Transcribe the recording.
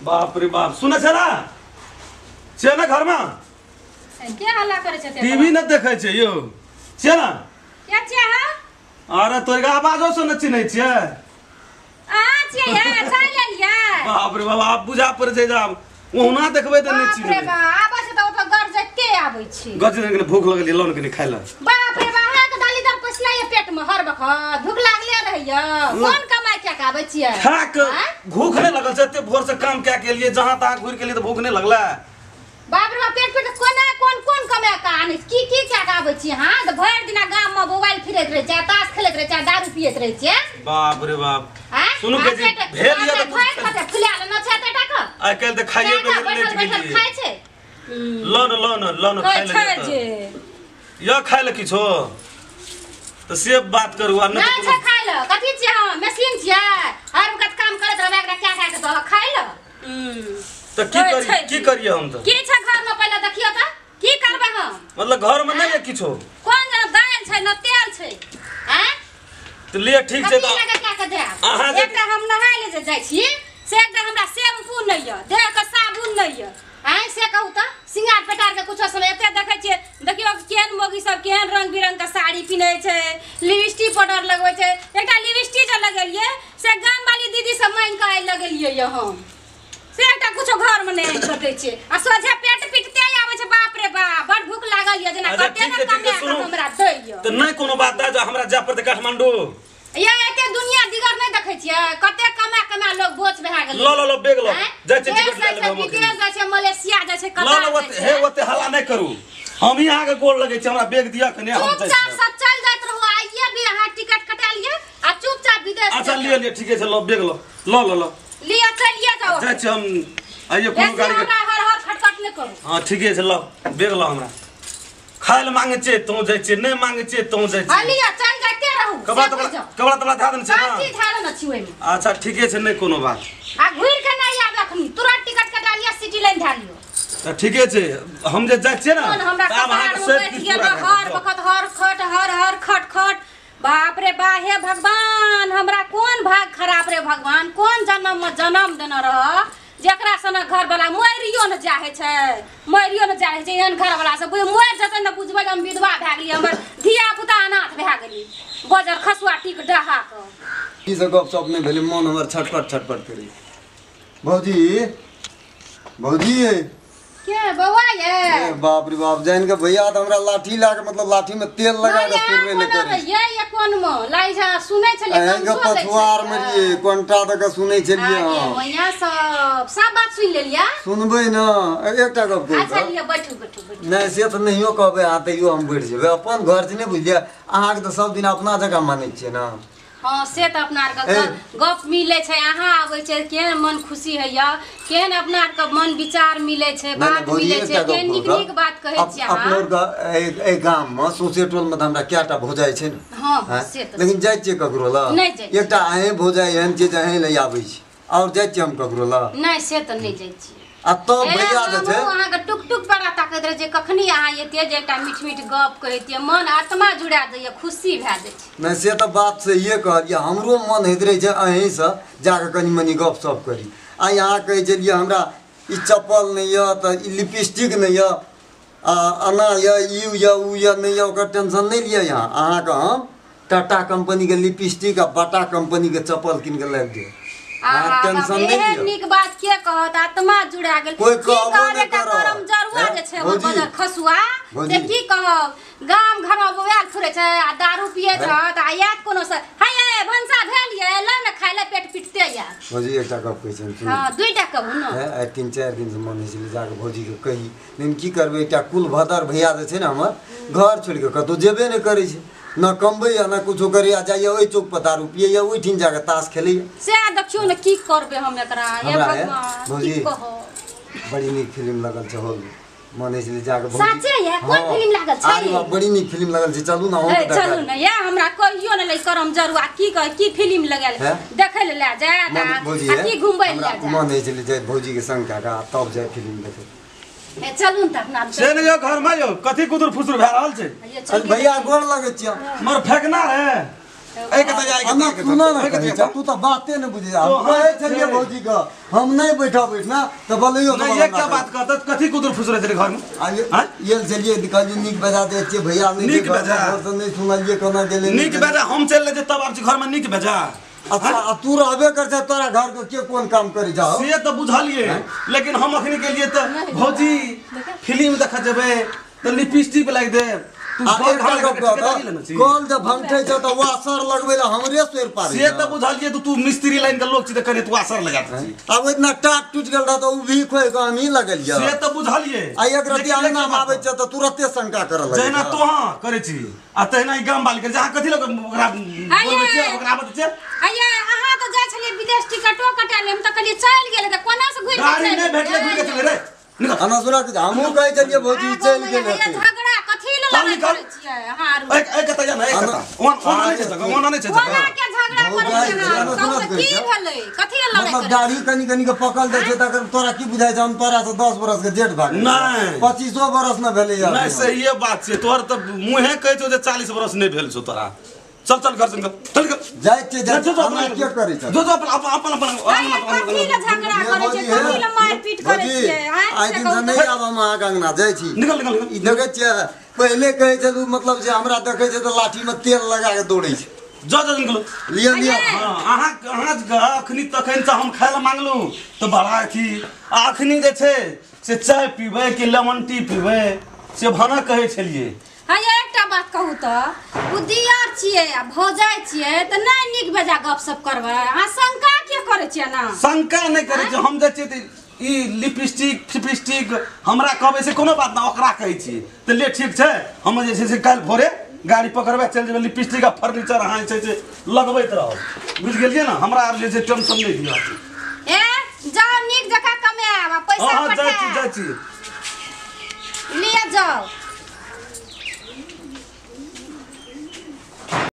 बाप रे बाप सुनै छै ना छियै ना घरमे के हल्ला करै छै टीवी न देखै छै यौ छियै ना के छियै हां अरे तोर के आवाजो से न चिन्है छियै अहाँ छियै ये चाय लेलियै बाप रे बाप आब बुझा पड़ै छै जे आब ओहुना देखबै तऽ नहि बाप रे चिन्हबै बाप आबै छै तऽ ओतऽ गरजते आबै छी गज कनि भूख लगल यऽ लऽ ने कनि खाय लए बाप रे बाप अहाँके दाली दाल पसला पेट में हर बखत भूख लागले रहैया कोन कमाइ कए के आबै छियै खा के आँय? भूख नहि लगल छै एते भोर से काम कए के एलियै जहाँ तहाँ घुरि के एलियै तऽ भूख नहि लगलै बाप रे बाप पेट पेट कोना कोन कोन कमाए के आनै छी? की की कए के आबै छी अहाँ तऽ भरि दिना गाम में मोबाइल फिरैत रहै छियै ताश खेलैत रहै छियै दारू पियैत रहै छियै बाप रे बाप आँय? सुनू आ के जी, पेट- भेल यऽ तऽ पेट भरि कते फुला लेने छै एते टाका आइ काल्हि तऽ खाइए टाका बेर बैठल लेट बैठल गेलियै खाइ छै लऽ ने लऽ ने लऽ ने खाय कहै लए छै जे यऽ खाय लए किछो तऽ से बात करू आ नहि नहि छै खाइ लए कथी छियै हम मशीन छियै हर वक्त काम करैत रहबै एकरा क्या खाए के दह खाइ लए तऽ की कहै करी छै की जे। करियै हम तऽ की छै घरमे पहिले देखियौ तऽ की करबै हम मतलब घरमे नहि यऽ किछो कोन जेना दालि छै न तेल छै आँय तऽ लिअ ठीक छै कथी तऽ लगे क्या के देब अहाँ जे- एकटा हम नहाय लए जे जाइ छी से एकटा हमरा शैम्पू नहि यऽ देहके साबुन नहि यऽ आँय से कहू तऽ सिंगार पेटार के कुछो समय एते देखै छियै देखियौ केहन मौगी सब केहन रंग बिरंग के साड़ी पिन्है छै लिपस्टिक पाउडर लगबै छै एकटा लिपस्टिक जे लगेलियै से गाम वाली दीदी सब मांगि कऽ आइ लगेलियै यऽ हम से एकटा कुछो घर में नहि आनि सकै छै आ सोझे पेट पिटते आबै छै बाप रे बाप बड़ भूख लागल यऽ जेना अच्छा, कते ठीक ने छै, ठीक छै, कमाए कऽ सुनू। हमरा दै यऽ तऽ नहि कोनो बात है जे हमरा जाय पड़तै काठमांडू ये एते दुनिया दिगर नहि देखै छियै कते कमा कमा लोग बोझ भए गेलै लऽ लऽ लऽ बैग लऽ आँय? जाइ छियै देश टिकट लए जाइ लेबै छै हम अखनी। विदेश जाइ छै मलेशिया जाइ छै लऽ कतार लऽ जाइ ओते हे छै ओते हल्ला नहि करू हम ही अहाँके गोर लगै छी हमरा बैग दिअ कने हम जाइ चुपचाप छी से चल जाइत रहू आइए भी अहाँ टिकट कटा लिअ आ चुपचाप विदेश अच्छा चलि लिअ लिअ ठीके छै लऽ बैग लऽ लऽ लऽ लऽ जाउ। लिअ चलिए जाउ जाइ छी हम आइए कोनो बेसी गाड़ी के हमरा हर हर खटखट नहि करू हाँ ठीके छै लऽ बैग लऽ हमरा खाय लए मांगे छियै तोँ जाइ छियै नहि मांगे छियै तोँ जाइ हाँ छियै लिअ चल जाइते रहू कपड़ा से तपड़ा बुझि जाउ। कपड़ा तपड़ा धए देने छै सब ने चीज धए लेने छी ओहिमे अच्छा ठीके छै नहि कोनो बात आ घुरि के नहि आयब अखनी तुरंत टिकट कटा लिअ सिटी लाइन धए लिअ तऽ ठीके छै हम जे जाइ छियै ने कोन हमरा तऽ आब कपार अहाँके में सब बैठ किछु गेल पूरा भए हर जायत। बखत हर खट हर हर खट खट बाप रे बा हे भगवान हमरा कोन भाग खराब रे भगवान कोन जन्म में जन्म देने रह जेकरा सनक घरवाला मरियो न चाहे छै मरियो न चाहे छै एहन घरवाला से बुझ मरि जेतै ने बुझबै जे हम विधवा भए गेलियै हमर धिया पुता अनाथ भए गेली बजर खसुआ टीक डहा कऽ ई से गप सप नहि भेलै मन हमर छटपट छटपट करै भौजी भौजी के बौआ ये ए बाप रे बाप जान के भैया तऽ हमरा लाठी ला के मतलब लाठी में तेल लगा के सुरबे नहि करै ये ये कोन मे लाइ जा सुनै छलियै अहीं के कमजोर दै पछुआर में रहियै कोनटा दऽ के सुनै छलियै आगे हम मैया सब सब बात सुनि लेलियै सुनबै ने एकटा गप कहू अच्छा तऽ लिअ बैठू बैठू बैठू नहि से तऽ नहियो कहबै अहाँ तैयो हम बैठ जेबै अपन घर छै नहि बुझलियै अहाँके तऽ सब दिन अपना जकाँ मानै छियै ने हाँ से तऽ अपना आरके ए। गप मिलै छै अहाँ आबै छै केहन मन खुशी होइया केहन अपना आरके मन विचार मिलै छै नहि, नहि, बात भौजी, मिलै छै एकटा गप केहन नीक कहू तऽ। नीक बात कहै छियै अपनो अहाँ आरके एहि गाममे सौंसे टोलमे तऽ हमरा कएटा भौजाइ छै ने हाँ आँय? से तऽ लेकिन जाइ छियै ककरो लग नहि जाइ छियै। एकटा अहें भौजाइ एहन छियै जे अहें लग आबै छी आओर जाइ छियै हम ककरो लग नहि से तऽ नहि जाइ छियै आ तब भैया जे छै अहाँके टुक टुक बड़ा ताकैत रहै छै कखनी अहाँ एतियै जे एकटा मीठ मीठ गप कहितियै मन आत्मा जुड़ा जाइए खुशी भए जाइ छै नहि से तऽ बात सहिए कहलियै हमरो मन होइत रहै छै अहीँसँ जाकऽ कनि मनि गप सप करी आइ अहाँ कहै छलियै हमरा ई चप्पल नहि यऽ तऽ ई लिपस्टिक नहि यऽ आ एना यऽ ई यऽ ओ यऽ नहि यऽ ओकर टेंशन नहि लिअ अहाँ अहाँके हम टाटा कंपनीके लिपस्टिक आ बाटा कंपनीके चप्पल कीन कऽ लाबि देब अहाँ आहा, टेंशन बाप रे, नहि एहन लिअ नीक बात के कहत आत्मा जुड़ा गेल कोइ की कहबो कहब नहि एकटा करत। करम जरुआ हैं? जे छै हमर भौजी? बजर खसुआ से भौजी? की कहब गाम घर मे बौआयल फुरै छै आ दारू पियैत हैं? रहत आ आयत कोनो से हे ये भनसा भेल ये लऽ ने खाय लए पेट पिटते ये भौजी एकटा गप कहै छियनि सुनू हँ दुइटा कहू ने हैं, आइ 3-4 दिनसँ मन होइ छलै जाकऽ भौजीके कही लेकिन की करबै एकटा कुल भदर भैया जे छै ने हमर घर छोड़ि कऽ कतहु जेबे नहि करै छै न कमबैया न कुछो करैया जाइया ओहि चौक पर दारू पियैया ओहिठिन जाकऽ ताश खेलैया सएह देखियौ ने की करबै हम एकरा हे हमरा हे, भगवान भौजी। की कहब बड़ी नीक फिल्म लगल छै हॉल मन होइ छलै जाकऽ भौजी साचे ये? कोन फिल्म लागल छै? आरे बाप, बड़ी नीक फिल्म लगल छै चलू ने ए, अहूँके देखा चलू ने या हमरा कहियो ने लै करम जरुआ की कह की फिल्म लगल हैं? देखै लए लए जायत मन आ भौजी आ हे, की घुमबै लए हमरा लए जायत मन होइ छलै जे भौजीके संग कए कऽ आ तब जाय फिल्म देखै ए, चलू ने तऽ अपना से नहि यौ घरमे यौ कथी कुदुर फुसुर भए रहल छै ये अरे चलू। भैया गोर लगै छियै मर फेकना रे एक त जाय हमरा सुना ना कहै छै, तू तऽ बाते नहि बुझै हम कहै छलियै भौजी के हम नहि बैठब ओहिठिना तऽ बोलैयो नहीं एकटा बात कहत कथी कुदुर फुसरे छलै घर में? आयल छलियै कहलियै नीक बेजा दै छियै भैया नहि नीक बेजा नहि सुनलियै कोना गेलै नीक बेजा हम चलि जे तब आब छी घर में नीक बेजा। अच्छा आ तू रहबे कर छै तोरा घर के के कोन काम करै जाओ से तऽ बुझलियै लेकिन हम अखनी गेलियै तऽ भौजी फिल्म देख जेबै तऽ लिपस्टिक लागि दे तू कल जब भंगठै छ तऽ वासर लगबै ला हमरे सोर पारै से तऽ बुझलियै तऽ तू मिस्त्री लाइन के लोग छी तऽ कनि तू वासर लगा दै छी। आब इतना टाट टूट गेल रह तऽ उ भी खोइ के हमही लगलियै से तऽ बुझलियै। आ एक रति अंगना मे आबै छ तऽ तुरते शंका करऽ लगै जहिना तोहाँ करै छी आ तहिना ई गाम वाली करै छै। अहाँ कथी लग ओकरा बोलबै छियै ओकरा आबत छै? अये अहाँ तऽ जाइ छलियै विदेश टिकटो कटा लेम तऽ कहलियै चलि गेलै तऽ कोना से घुरि गाड़ी नहि भेटलै घुरि के चले रे निकल। अना सुना के हमहूँ कहै छलियै भौजी चलि गेल हेतै। झगड़ा कथी लए लड़ाइ करै छियै अहाँ आरू? एक एक कतऽ जा ना एक कतऽ ओन ओन नहि छै जगह ओन नहि छै कोना के झगड़ा करै छियै अहाँ? की भेलै कथी लए लड़ाइ मतलब दाढ़ी कनि कनि के पकल दै छै तकर तोरा की बुझाइ छै हम तोरा से 10 बरस के जेठ भाग नहि 25 बरस न भेलै यार। नहि सहिए बात छै तोहर तऽ मुँहे कहै छौ जे 40 बरस नहि भेल छौ तोरा। चल चल घर से निकल चल निकल जाइ छियै जाइ हमरा के करै छै जो जो अपन अपन अपन कथी लए झगड़ा करै छियै कथी लए मारपीट करै छियै? आइ दिन से नहि आब हम अहाँके अंगना जाइ छी। निकल निकल ई देखै छियै पहिले कहै छलू मतलब जे हमरा देखै छै तऽ लाठी में तेल लगा के दौड़ै छै। जो जो निकलो लिअ लिअ। हाँ अहाँ अहाँ अखनी तखन से हम खाय लए मांगलू तऽ बड़ा अथी आ अखनी जे छै से चाय पीबै कि लेमन टी पीबै से भाना कहै छलियै। हाँ एकटा बात कहू तऽ ओ दियर छियै आ भौजाइ छियै तऽ नहि नीक बेजा गपशप करबै अहाँ शंका के करै छियै ना? शंका नहि करै छियै हम जाइ छियै तऽ ई लिपस्टिक फिपस्टिक हमरा कहबै से कोनो बात ना ओकरा कहै छियै तऽ ले ठीक छै हम जे छै से काल्हि भोरे गाड़ी पकड़बै चलि जेबै लिपस्टिक आ फर्नीचर अहाँ जे छै से लगबैत रहब बुझि गेलियै ने हमरा आब जे छै टेंशन नहि दिअ। ए जाउ नीक जकाँ कमायब आ पैसा जाइ छी पठायब जाइ छी लिअ जाउ।